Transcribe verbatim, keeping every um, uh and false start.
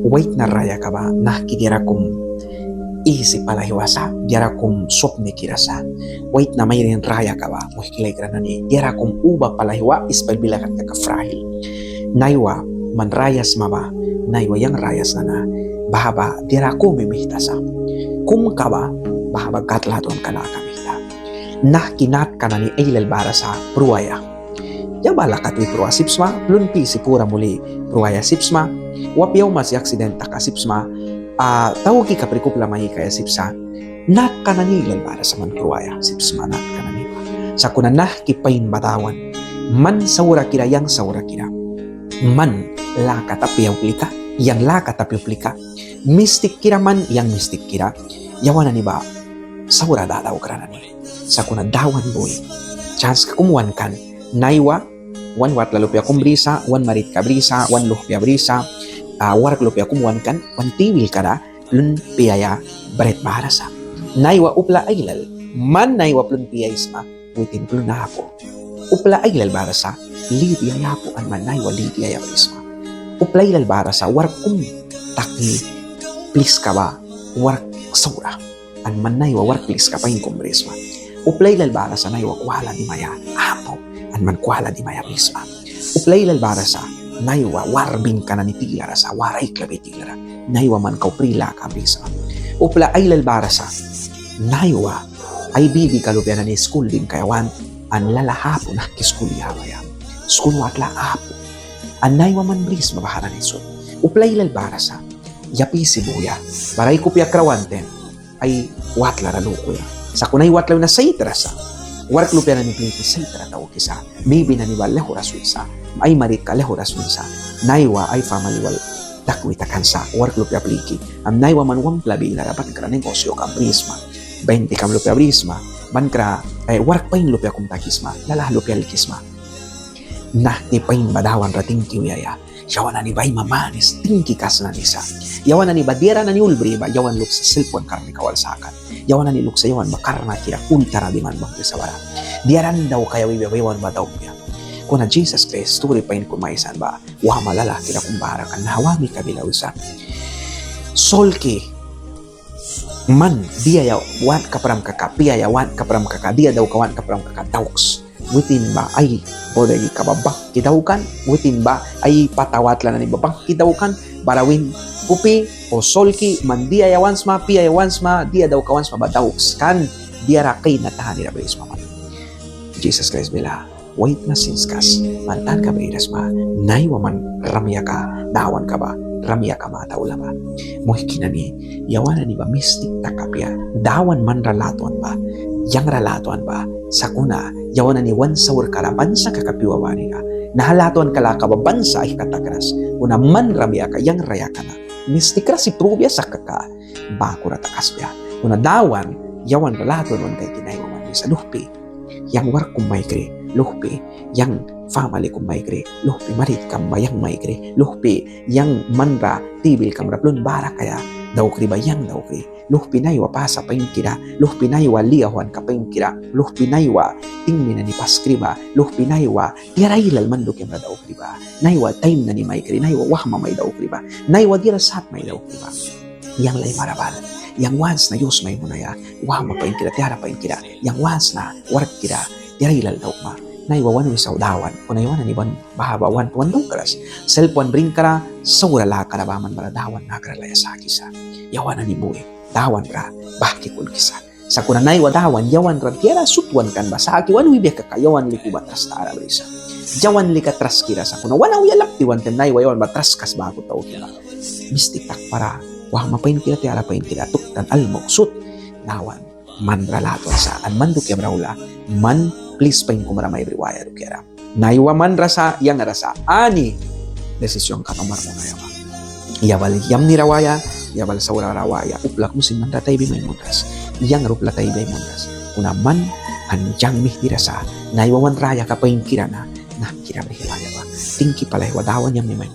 Waitna rayaka ba nahki diara kum isi pali aihwa sa, diara kum swapnikira sa. Waitna mairin rayaka ba, muihki laikra nani, diara kum uba pali aihwa, ispail bila kat kaka frágil. Naiwa man raya sma ba, naiwa yang raya sna na, baha ba diara kumi mihta sa. Kumka ba, baha ba Gâd latwanka laka mihta. Nahki natka nani ailal bara sa pruaia. Yabala kat wi prua sip sma, plun pisi pura muli pruaia sip sma, wapi auma si accident taka sip sma, a, tauki kapri kupla maikaia sip sa. Natka nani ailal bara sa man pruaia sip sma natka nani ba. Sakuna nahki pain ba Dawan, man saurakira, yang saurakira. Man lakata apia uplika, yang lakata apia uplika. Mistikkira man, yang mistikkira. Yawan nani ba saura dadaukra nani. Sakuna Dawan bui sanska kum wankan. Naiwa wan watla lupia kum brisa, wan maritka brisa, wan luhpia brisa, a, wark lupia kum wankan, wan tibilka ra plun piaia brit bara sa. Naiwa upla ailal, man naiwa plun piaisma, witin plun apu. Upla ailal bara sa li diaia apu, an man naiwa li diaia brisma. Upla ailal bara sa wark kum taki pliska ba wark saura, an man naiwa wark pliska pain kum brisma. Upla ailal bara sa naiwa kwala dimaia apu, an man kwala dimaia brisma. Upla ailal bara sa naiwa war binka nani tilara sa, war aiklabi tilara, naiwa man kau pri laka brisma. Upla ailal bara sa naiwa ai bibika lupia nani skul dingkaia want, an lalah apu nahki skul yabaia, skul watla apu, an naiwa man brisma baha nani sut. Upla ailal bara sa yapi si buya, bara ai kupia krawan taim ai watla ra lukuya. Sakuna ai watla wina saitra sa, wark lupia nani pliki saitra taukisa, bibi nani ba laihura swisa, ai maritka laihura swisa, naiwa ai famali wal dakwi takan sa wark lupia pliki. An naiwa man wampla bilara bankra negocio kam brisma, bainti kam lupia brisma, bankra, eh, wark pain lupia kum takisma, lalah lupia alkisma. Nahki pain ba Dawan ra tingki wiaia. Yawan nani ba aima manis tingki kas nani sa. Yawan nani ba diara nani ulbri ba yawan luksa selp wan karnika wal sakan. Yawan nani luksa yawan ba karnakira kultara diman banghwisa bara. Diara nani daukaia wibia ba yawan ba daukbia. Kuna Jisas Kraist sturi pain kum aisan ba wahma lalahkira kum bara kan, naha wahmika bila wisa: Solki, man diaia want kapram kaka, piaia want kapram kaka, dia daukaia want kapram kaka dauks. Witin ba ai bodegika ba bangki daukan, witin ba ai pata watla nani ba bangki daukan, bara win kupi o solki, man diaia want sma, piaia want sma, dia daukaia want sma ba dauks kan, diara kaina tanira brisma man. Jisas Kraist bila waitna sinskas, man tanka briras sma, naiwa man rayaka Dawanka ba rayaka mata aula ba. Muihki nani, yawan nani ba mistik takaia apia, Dawan man ra latwan ba, yang ra latwan ba. Sakuna yawan nani wan saurka ra ban sa kaka pyua banira, naha latwanka laka ba ban sa aihka takras. Kuna man rayaka, yang rayaka na mistik ra si prubia sa kaka, baku ra takaskbia. Kuna Dawan yawan ra latwan wan kaiki naiwa man wisa: Luhpi, yang wark kum maikri, luhpi, yang famali kum maikri, luhpi, maritkam ba yang maikri, luhpi, yang man ra tibilkam ra plun bara kaia daukri ba yang daukri, luhpi, naiwa pasa painkira, luhpi, naiwa li auhwanka painkira, luhpi, naiwa tingni nani paskri ba, luhpi, naiwa diara ailal man dukiamra daukri ba, naiwa taim nani maikri, naiwa wahma mai daukri ba, naiwa diara sat mai daukri ba. Yang laihmara bal, yang want sna yus mai munaia wahma painkira, tiara painkira, yang want sna warkkira diara ailal daukma. Naiwa wan wisa Dawan, kuna yawan nani ban baha ba want wan daukras. Selp wan brinkara, saura lakara baman bara Dawan nakra laya sakisa. Yawan nani bui Dawan ra bahki kulkisa. Sakuna naiwa Dawan yawan ra diara sut wankan ba saki wan wibia kaka, yawan lika ba tras tara brisa. Yawan lika traskira, sakuna wan auya lapti wan taim naiwa yawan ba traskas baku tauki ba. Mistik takpara, wahma painkira, tiara painkira, tuktan, almuk, sut. Dawan man ra latwan sa, an man dukiamra aula, man plis pain kum ra mai bri waia dukiara. Naiwa man ra sa, yang ra sa, ani decisión ka tomar munaia ba. Yabal yamni ra waia, yabal saura ra waia, upla kum sin man ra taibi mai munras, yang ra upla taibi ai munras. Kuna man an yang mihti ra sa, naiwa wan rayaka painkira na, nahkira brih waia ba. Tingki pali aihwa, Dawan yamni mai